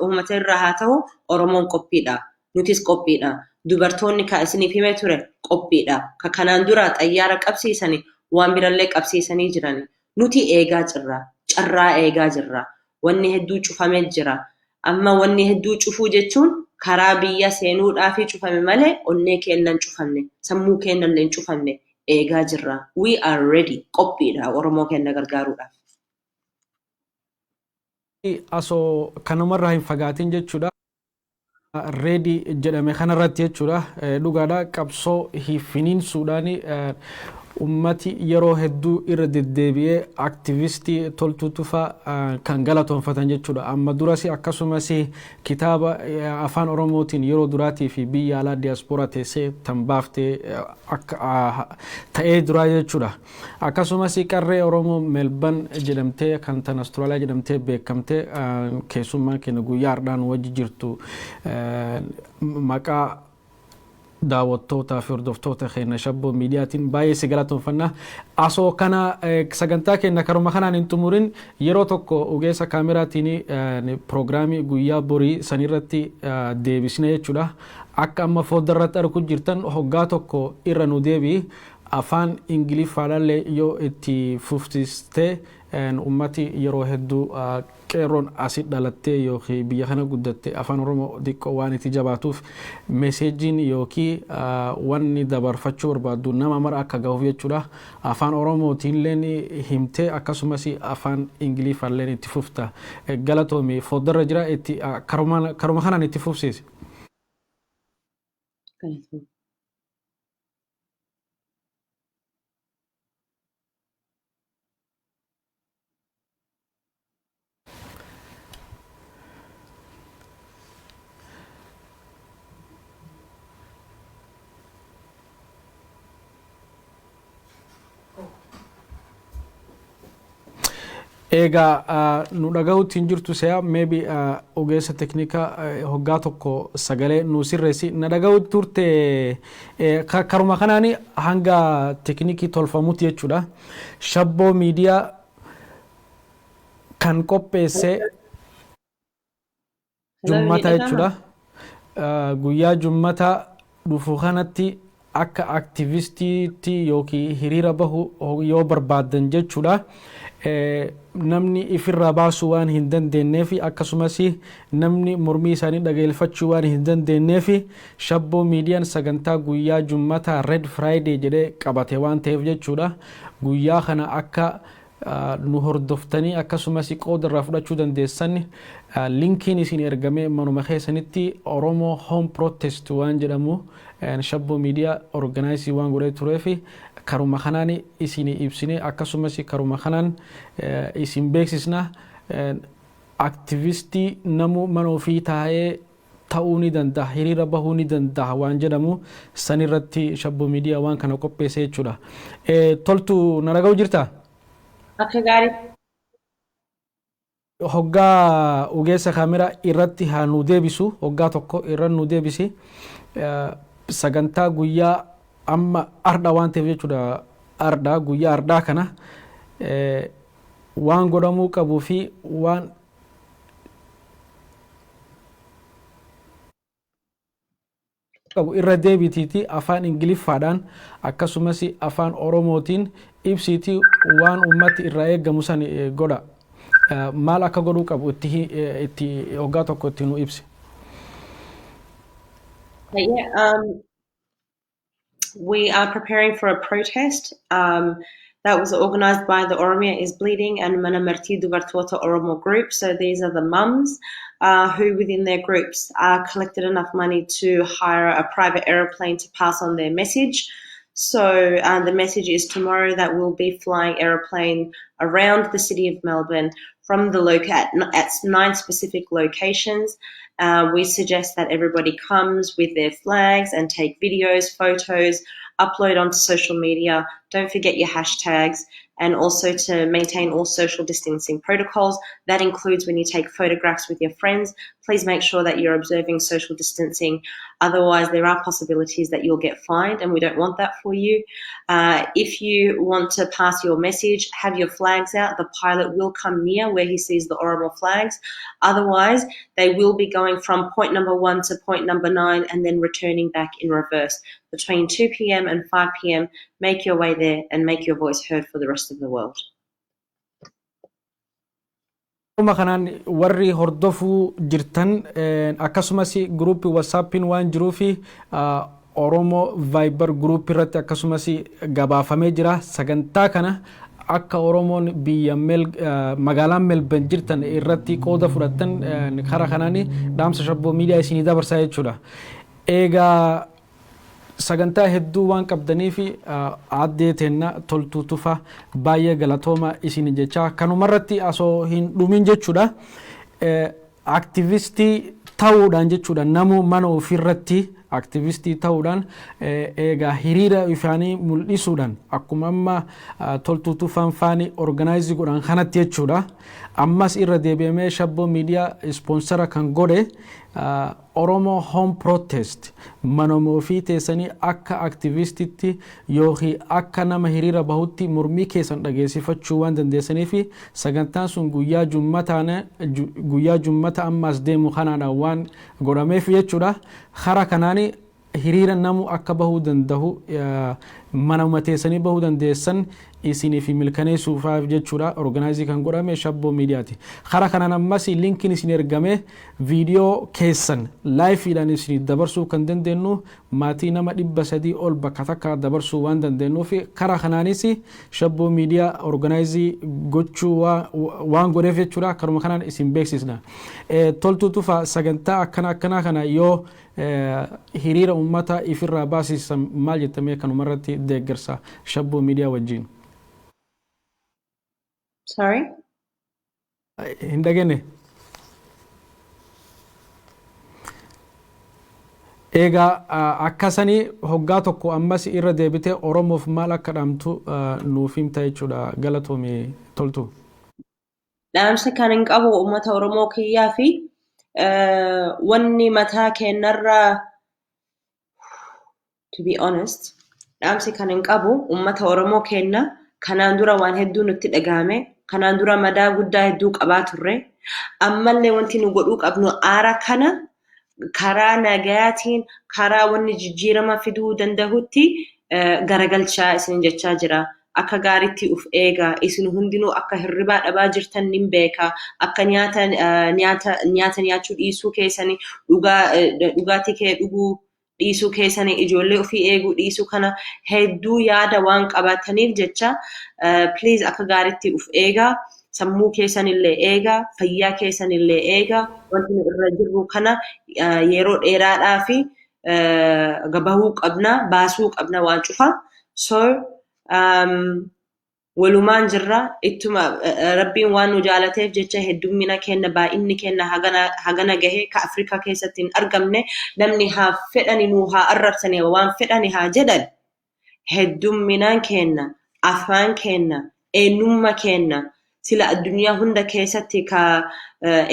uummata irraa haa ta'u, Oromoon qophiidha. Nutis qophiidha. Dubartoonni ka isiniif himee ture qophiidha. Ka kanaan dura xayyaara qabsiisanii waan birallee qabsiisanii jiran. Nuti eegaa jirra. Carraa eegaa jirra. Wanni hedduu cufamee jira. Amma wanni hedduu cufuu jechuun karaa biyya seenuudhaafi cufame malee onnee keennan cufamne, sammuu keenyallee hin cufamne eegaa jirra. We are ready. Qophiidha Oromoo keenya gargaaruudhaaf. Asoo kanumarraa hin fagaatin jechuudha. Ready jedhame kanarratti jechuudha. Dhugaadha, qabsoo finiinsuudhaan ummati yeroo hedduu irra deddeebi'ee aktivistii Toltuu Tufaa kan galatoonfatan jechuudha. Amma duras akkasumas kitaaba afaan Oromootiin yeroo duraatii fi biyya alaa diyaaspooraa teessee tan baaftee akka ta'ee duraa jechuudha. Akkasumas qarree Oromoo Melbourne jedhamtee kan tan Austraaliyaa jedhamtee beekamtee keessummaan keenya guyyaa har'aan wajji jirtu maqaa daawwattootaa fi hordoftoota keenya Shabboo Miidiyaatiin baay'ee si galatoonfanna. Asoo kana sagantaa keenya karuma kanaan hin xumurin, yeroo tokko ogeessa kaameraatiin piroogiraamii guyyaa borii sanirratti deebisne jechuudha. Akka amma fooddarratti arguu jirtan hoggaa tokko irra nu deebi'i. Afaan Ingiliffaadhaallee yoo itti fuftistee ummati yeroo hedduu qeerroon asi dhalattee yookiin biyya kana guddatte afaan Oromoo xiqqoo waan itti jabaatuuf messageiin yookiin wanni dabarfachuu barbaaddu nama mara akka gahuuf jechuudha. Afaan Oromootiinillee himtee akkasumas afaan Ingiliffaallee itti fufta. Galatoomi, fooddarra jira, itti karuma kanaan itti fufsiisi. Galatoomii. Egaa nu dhagahuutti hin jirtu se'a, maybe ogeessa teknikaa hoggaa tokko sagalee nu sirreessi. Na dhagahuutti turte karuma kanaan hanga teknikii tolfamutti jechuudha. Shabboo Miidiyaa kan qopheesse jummata jechuudha. Guyyaa jummata dhufu kanatti akka aktivistiitti yookiin hiriira bahu yoo barbaaddan jechuudha. Namni ifirraa baasuu waan hin dandeenyeef, akkasumas namni mormii isaanii dhageeffachuu waan hin dandeenyeef, Shabboo Miidiyaan sagantaa guyyaa jummataa Red Friday jedhee qabate waan ta'eef jechuudha. Guyyaa kana akka nu hordoftanii akkasumas qooda irraa fudhachuu dandeessan linkiin isin ergamee manuma keessanitti Oromoo Home Protest waan jedhamu Shabboo Miidiyaa organize waan godhee tureef karuma kanaan isin ibsine, akkasumas karuma kanaan isin beeksisna. Aktivistii namuu mana ofii taa'ee ta'uu ni danda'a, hiriira bahuu ni danda'a waan jedhamu sanirratti Shabboo Miidiyaa waan kana qopheesse jechuudha. Toltu, na dhaga'u jirtaa? Akka gaarii. Hoggaa ogeessa kaameraa irratti haa nu deebisu, hoggaa tokko irra nu deebisi. Sagantaa guyyaa amma ardha waan ta'eef jechuudha, ardha guyyaa ardhaa kana waan godhamuu qabuu fi waan qabu irra deebitiiti afaan Ingiliffaadhaan akkasumas afaan Oromootiin ibsiiti, waan ummatti irraa eeggamu san godha. Maal akka godhuu qabu itti hoggaa tokko itti nu ibsi. Yeah, we are preparing for a protest that was organized by the Oromia is Bleeding and Mana Martii Dubartoota Oromo group. So these are the mums who within their groups collected enough money to hire a private aeroplane to pass on their message. So the message is tomorrow that we'll be flying aeroplane around the city of Melbourne from the at nine specific locations. We suggest that everybody comes with their flags and take videos, photos, upload onto social media. Don't forget your hashtags and also to maintain all social distancing protocols. That includes when you take photographs with your friends. Please make sure that you're observing social distancing. Otherwise, there are possibilities that you'll get fined, and we don't want that for you. If you want to pass your message, have your flags out. The pilot will come near where he sees the Oromo flags. Otherwise, they will be going from point number 1 to point number 9 and then returning back in reverse. Between 2 p.m. and 5 p.m., make your way there and make your voice heard for the rest of the world. Akkuma kanaan warri hordofuu jirtan, akkasumas guruupii WhatsAppiin waan jiruufi Oromoo Viber guruupii irratti akkasumas gabaafamee jira. Sagantaa kana akka Oromoon biyya magaalaan Melbourne jirtan irratti qooda fudhattan karaa kanaan dhaamsa Shabboo Miidiyaa isinii dabarsaa jechuudha. Egaa sagantaa hedduu waan qabdaniif, aaddee teenna Toltuu Tufa, baay'ee galatooma isin jecha. Kanumarratti osoo hin dhumin jechuudha. Aktivistii ta'uudhaan jechuudha, namu mana ofiirratti aktivistii ta'uudhaan, egaa hiriira ifaanii mul'isuudhaan, akkuma amma Toltuu Tufaan faani organize godhan kanatti jechuudha. Ammas irra deebi'amee Shabboo Miidiyaa sponsor kan godhe Oromoo Home Protest, manuma ofii teessanii akka aktivistitti yookiin akka nama hiriira bahutti mormii keessan dhageessifachuu waan dandeessaniif, sagantaan sun guyyaa jummataan, guyyaa jummata ammaas deemu kanaadhaan waan godhameef jechuudha. Karaa kanaan hiriira namu akka bahuu danda'u, manuma teessanii bahuu dandeessan isiniif milkaneessuufaaf jechuudha organize kan godhame Shabboo Miidiyaati. Karaa kanaan ammas linkiin isin ergame viidiyoo keessan liveiidhaan isin dabarsuu kan dandeenyu, maatii nama 300 ol bakka takka dabarsuu waan dandeenyuuf, karaa kanaanis Shabboo Miidiyaa organize gochuu waan godheef jechuudha, karuma kanaan isin beeksisna. Toltuu Tufa, sagantaa akkana akkanaa kana yoo hiriira uummata ifirraa baasisan maal jettamee kanumarratti deeggarsa Shabboo Miidiyaa wajjin? Sorry? Hin dhageenye. Egaa akkasanii hoggaa tokko ammas irra deebitee Oromoof maal akka dhaamtu nuuf himta jechuudha. Galatoomi, Toltu. Dhaamsa kan hin qabu uummata Oromoo kiyyaa fi wanni mataa keenyarraa, to be honest, dhaamsi kan hin qabu uummata Oromoo keenya, kanaan dura waan hedduu nutti dhagahame, kanaan dura madaa guddaa hedduu qabaa turre. Ammallee wanti nu godhuu qabnu aara kana karaa nagayaatiin, karaa wanni jijjiirama fiduu danda'utti garagalchaa isin jechaa jira. Akka gaariitti uf eegaa. Isin hundinuu akka hirribaa dhabaa jirtan nin beeka. Akka nyaata nyaata nyaata nyaachuu dhiisuu keessanii, dhugaatii kee dhuguu dhiisuu keessanii, ijoollee ofii eeguu dhiisuu kana hedduu yaada waan qabaataniif jecha, please akka gaariitti uf eegaa. Sammuu keessanillee eegaa, fayyaa keessanillee eegaa. Wanti nu irra jirru kana yeroo dheeraadhaa fi gabahuu qabna, baasuu qabna waan cufa. So walumaan jirra. Ittuma Rabbiin waan nu jaalateef jecha heddummina kenna, baay'inni kenna hagana gahe ka Afrikaa keessatti hin argamne. Namni haa fedhani nuu haa arrabsani, waan fedhani haa jedhan, heddumminaan kenna, afaan kenna, eenyummaa kenna sila addunyaa hunda keessatti ka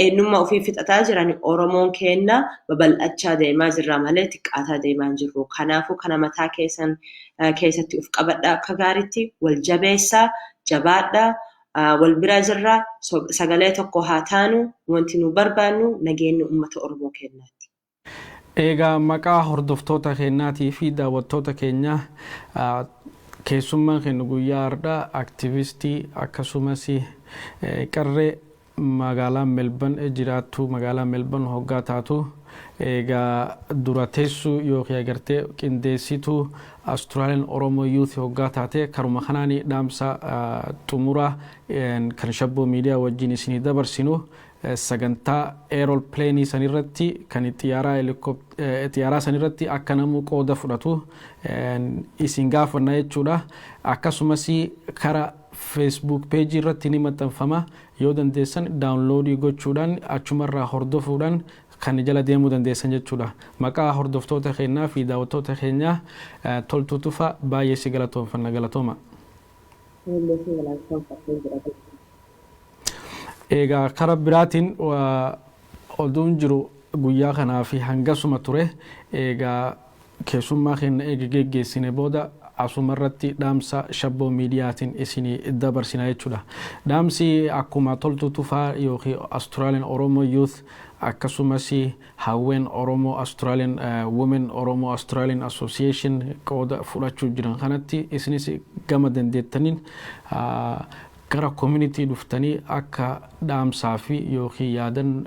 eenyummaa ofii fixataa jiran, Oromoon kenna babal'achaa deemaa jirra malee xiqqaataa deemaa hin jirru. Kanaafuu kana mataa keessan keessatti of qabadhaa, akka gaariitti wal jabeessaa, jabaadhaa, wal bira jirra, sagalee tokko haa taanu. Wanti nu barbaannu nageenya uummata Oromoo kennaati. Egaa maqaa hordoftoota keenyaatii fi daawwattoota keenyaa, keessummaan keenya guyyaa har'aa aktivistii akkasumas qarree magaalaa Melbourne jiraattu, magaalaa Melbourne hoggaa taatu, egaa dura teessuu yookiin agartee qindeessituu Australian Oromo Youth hoggaa taate, karuma kanaan dhaamsa xumuraa kan Shabboo Miidiyaa wajjin isinii dabarsinu, sagantaa aeroplaneii sanirratti, kan xiyyaaraa sanirratti akka namu qooda fudhatu isin gaafanna jechuudha. Akkasumas kara Facebook pageii irratti ni maxxanfama. Yoo dandeessan downloadii gochuudhaan achumarraa hordofuudhaan kan jala deemuu dandeessan jechuudha. Maqaa hordoftoota keenyaa fi daawwattoota keenyaa, Toltuu Tufa, baay'ee si galatoonfanna, galatooma. Egaa karaa biraatiin oduun jiru guyyaa kanaa fi hangasuma ture. Egaa keessummaa keenya eega geggeessine booda asumarratti dhaamsa Shabboo Miidiyaatiin isinii dabarsina jechuudha. Dhaamsi akkuma Toltuu Tufaa yookiin Australian Oromo Youth, akkasumas hawween Oromoo Australian Women Oromo Australian Association qooda fudhachuu jiran kanatti, isinis gama dandeettaniin Gara community dhuftanii akka dhaamsaa fi yookiin yaadan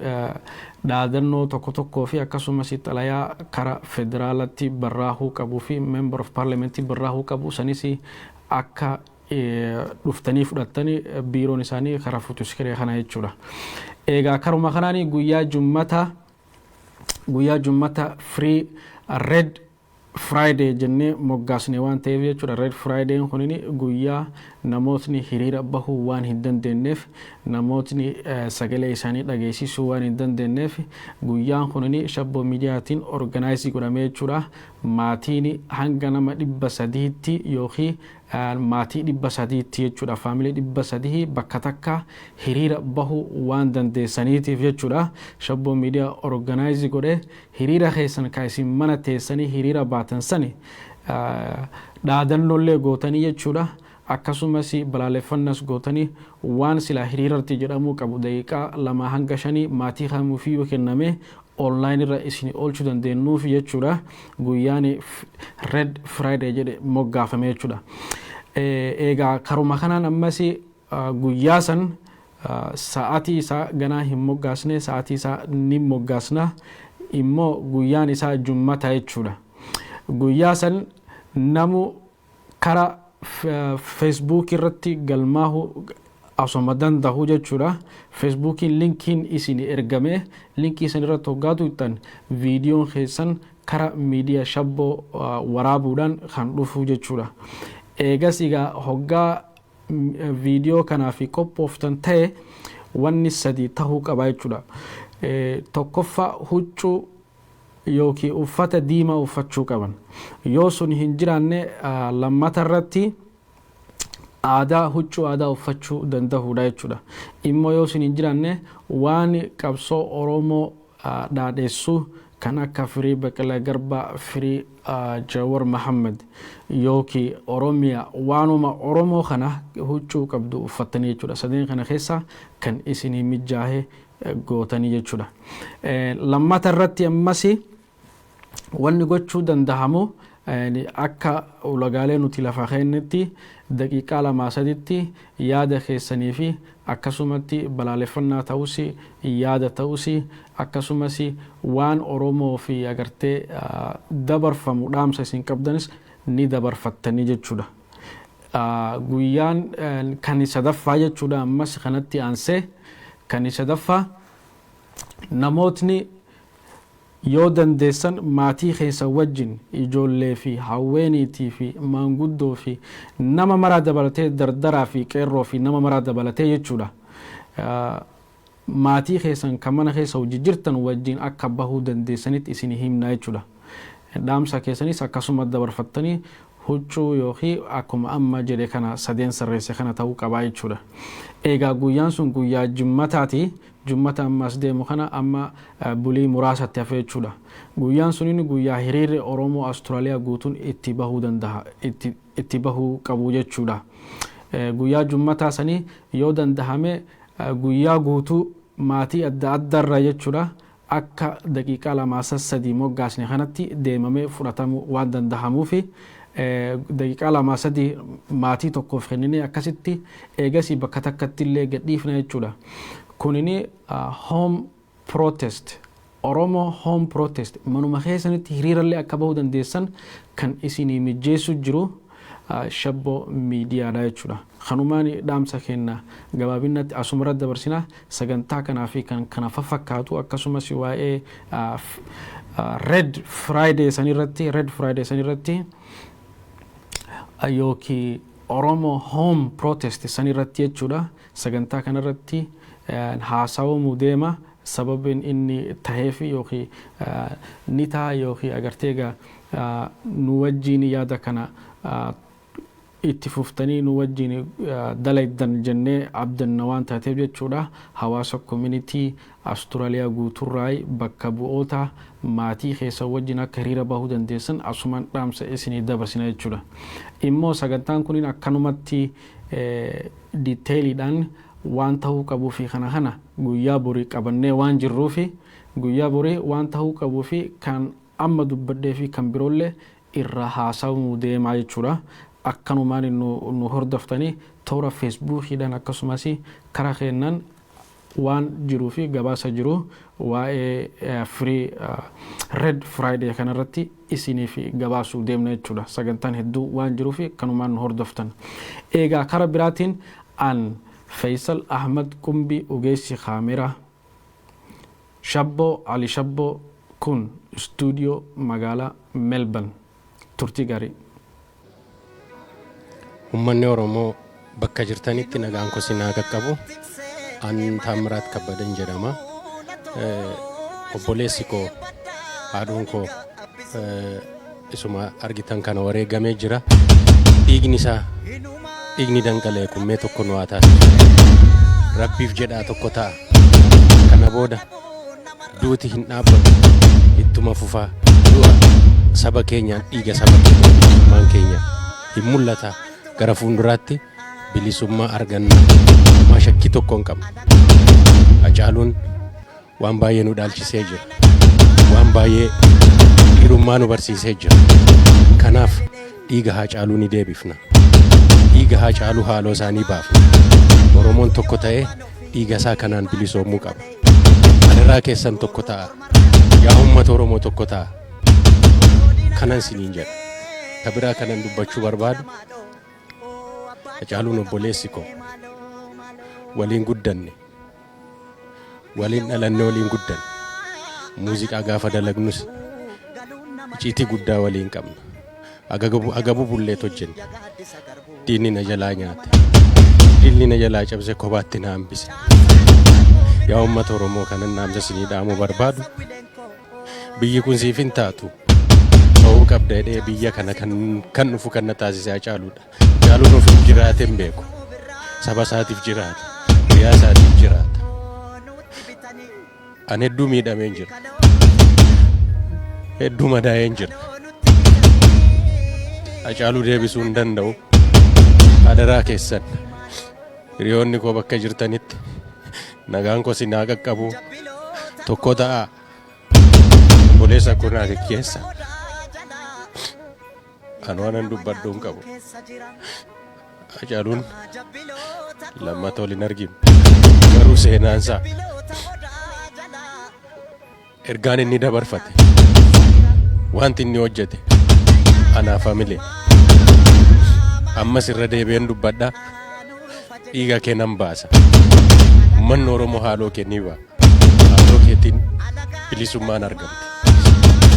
dhaadannoo tokko tokkoo fi akkasumas xalayaa kara federaalatti barraahuu qabuu fi member of parliament barraahuu qabu sanis akka dhuftanii fudhattanii, biiroon isaanii karaa Footscray kana jechuudha. Egaa karuma kanaan guyyaa jummata free Red Friday jennee moggaasne waan ta'eef jechuudha. Red Fridayn kunin guyyaa namootni hiriira bahuu waan hin dandeenyeef, namootni sagalee isaanii dhageessisuu waan hin dandeenyeef, guyyaan kunin Shabboo Miidiyaatiin organize godhamee jechuudha. Maatiin hanga nama 300tti yookiin maatii 300tti jechuudha. Family 300 bakka takka hiriira bahuu waan dandeessaniitiif jechuudha. Shabboo Miidiyaa organize godhee hiriira keessan ka isin mana teessanii hiriira baatan sani dhaadannollee gootanii jechuudha. Akkasumas balaaleffannas gootanii, waan silaa hiriirratti jedhamuu qabu daqiiqaa 2 hanga 5 maatii kamuufiyyuu kenname online irra isin oolchuu dandeenyuuf jechuudha. Guyyaan Red Friday jedhe moggaafame jechuudha. Egaa karuma kanaan ammas guyyaa san sa'aatii isaa ganaa hin moggaasne, sa'aatii isaa ni moggaasna, immoo guyyaan isaa jummata jechuudha. Guyyaa san namu kara Facebook irratti galmaahuu osoma danda'u jechuudha. Facebookiin linkiin isin ergame, linkii isin irratti hoggaatu ittan viidiyoon keessan kara miidiyaa Shabboo waraabuudhaan kan dhufu jechuudha. Eegas egaa hoggaa viidiyoo kanaaf qophooftan ta'e, wanni sadi tahuu qaba jechuudha. Tokkoffaa, huccuu yookiin uffata diimaa uffachuu qaban. Yoo sun hin jiraanne, lammata irratti aadaa, huccuu aadaa uffachuu danda'uudha jechuudha. Immoo yoo sun hin jiraanne, waan qabsoo Oromoo dhaadheessuu kan akka "Free Baqqalaa Garbaa", "Free Jawar Mahammad" yookiin Oromiyaa, waanuma Oromoo kana huccuu qabdu uffattanii jechuudha. Sadeen kana keessa kan isinii mijaahee gootanii jechuudha. Lammata irratti ammas wanni gochuu dandahamu, akka ulagaalee nuti lafa keenyetti, daqiiqaa 2-3tti yaada keessanii fi akkasumatti balaaleffannaa ta'us, yaada ta'us, akkasumas waan Oromoo fi agartee dabarfamu, dhaamsa isin qabdanis ni dabarfattanii jechuudha. Guyyaan kan sadaffaa jechuudha, ammas kanatti aansee kan sadaffaa, namootni yoo dandeessan maatii keessa wajjin, ijoollee fi hawweeniitii fi maanguddoo fi nama maraa dabalatee, dardaraa fi qeerroo fi nama maraa dabalatee jechuudha. Maatii keessan kan mana keessa hojii jirtan wajjin akka bahuu dandeessanitti isin himna jechuudha. Dhaamsa keessanis akkasuma dabarfattanii, huccuu yookiin akkuma amma jedhe kana sadeen sirreesse kana ta'uu qabaa jechuudha. Egaa guyyaan sun guyyaa jummataati. Jummata ammas deemu kana, amma bulii muraasatti hafe jechuudha. Guyyaan sun guyyaa hiriirri Oromoo Awustiraaliyaa guutuun itti bahuu danda'a, itti bahuu qabu jechuudha. Guyyaa jummataa sanii yoo dandahame guyyaa guutuu maatii adda addaarra jechuudha, akka daqiiqaa 2-3 moggaasne kanatti deemamee fudhatamuu waan dandahamuufi, daqiiqaa 2-3 maatii tokkoof kenninee akkasitti eegasii bakka takkatti illee gadhiifna jechuudha. Kunini home protest, Oromoo home protest, manuma keessanitti hiriirallee akka bahuu dandeessan kan isinii mijjeessu jiru Shabboo Miidiyaadha jechuudha. Kanumaan dhaamsa kenna gabaabinatti asumarra dabarsina. Sagantaa kanaa fi kan kana fakkaatu, akkasumas waa'ee Red Friday sanirratti, Red Friday sanirratti yookiin Oromoo home protest sanirratti jechuudha. Sagantaa kanarratti haasawamuu deema. Sababiin inni taheef yookiin ni ta'a yookiin agartee egaa nu wajjiin yaada kana itti fuftanii nu wajjiin dalaydan jennee abdanna waan taateef jechuudha. Hawaasa community Awustiraaliyaa guuturraa bakka bu'oota maatii keessa wajjin akka hiriira bahuu dandeessan asumaan dhaamsa isinii dabarsina jechuudha. Immoo sagantaan kun akkanumatti detailiidhaan waan ta'uu qabuu fi kana guyyaa borii qabannee waan jirruufi, guyyaa borii waan ta'uu qabuu fi kan amma dubbadhee fi kan biroollee irra haasawuu deemaa jechuudha. Akkanumaan nu hordoftanii toora Feesbuukiidhaan akkasumas karaa keennan waan jiruu fi gabaasa jiru waa'ee free Red Friday kanarratti isiniif gabaasuu deemna jechuudha. Sagantaan hedduu waan jiruuf kanumaan nu hordoftan. Egaa kara biraatiin an Faisal Ahmad Qumbii, ogeessi kaameraa Shabboo Ali Shabboo, kun istuudiyoo magaalaa Melbourne. Turtii gaarii. Uummanni Oromoo bakka jirtanitti nagaan koo isin haa qaqqabu. An Taammiraat Kabbadan jedhama. Obboleessi koo, haadhoon koo, isuma argitan kana wareegamee jira. Dhiigni isaa, dhiigni dhangala'e kun mee tokko nu haa taasisu. Rabbiif jedhaa tokko ta'a. Kana booda duuti hin dhaabbatu. Ittuma fufaa. Du'a saba keenyaan, dhiiga saba keenya, bilisummaan keenya hin mul'ata. Gara fuulduraatti bilisummaa arganna. Maa shakkii tokko hin qabnu. Hacaaluun waan baay'ee nu dhaalchisee jira. Waan baay'ee dhiirummaa nu barsiisee jira. Kanaaf dhiiga Hacaaluu ni deebifna. Dhiiga Hacaaluu haaloo isaanii baafna. Oromoon tokko ta'ee dhiiga isaa kanaan bilisoomuu qaba. Adaraa keessan tokko ta'a. Yaa uummata Oromoo, tokko ta'a. Kanan siniin jedha. Ka biraa kanan dubbachuu barbaadu, Hacaaluun obboleessi koo, waliin guddanne. Waliin dhalanne, waliin guddanne. Muuziqaa gaafa dalagnus iciitii guddaa waliin qabna. Agabuu bulleet hojjenne. Diinni na jalaa nyaate. Diinni na jalaa cabse, kophaatti na hambise. Yaa uummata Oromoo, kanan dhaamsa isinii dhaamuu barbaadu, biyyi kun siif hin taatu. Ta'uu qabda jedhee biyya kana kan dhufu kan na taasise Hacaaluudha. Hacaaluun ofiif jiraate hin beeku. Saba isaatiif jiraata. Biyya isaatiif jiraata. Ani hedduu miidhameen jira. Hedduu madaa'een jira. Hacaaluu deebisuu hin danda'u. Adaraa keessan, hiriyoonni koo bakka jirtanitti nagaan koo isin haa qaqqabu. Tokko ta'a. Obboleessa koo naa geggeessa. Ani waanan dubbadhu hin qabu. Hacaaluun lammata waliin arginu. Garuu seenaansaa, ergaan inni dabarfate, wanti inni hojjete anaaf hamilee. Ammas irra deebi'een dubbadha. Dhiiga kee nan baasa. Uummanni Oromoo haaloo kee ni ba'a. Haaloo keetiin bilisummaan argamti.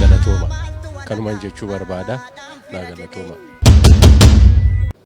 Galatooma. Kanumaan jechuu barbaada. Naa galatooma.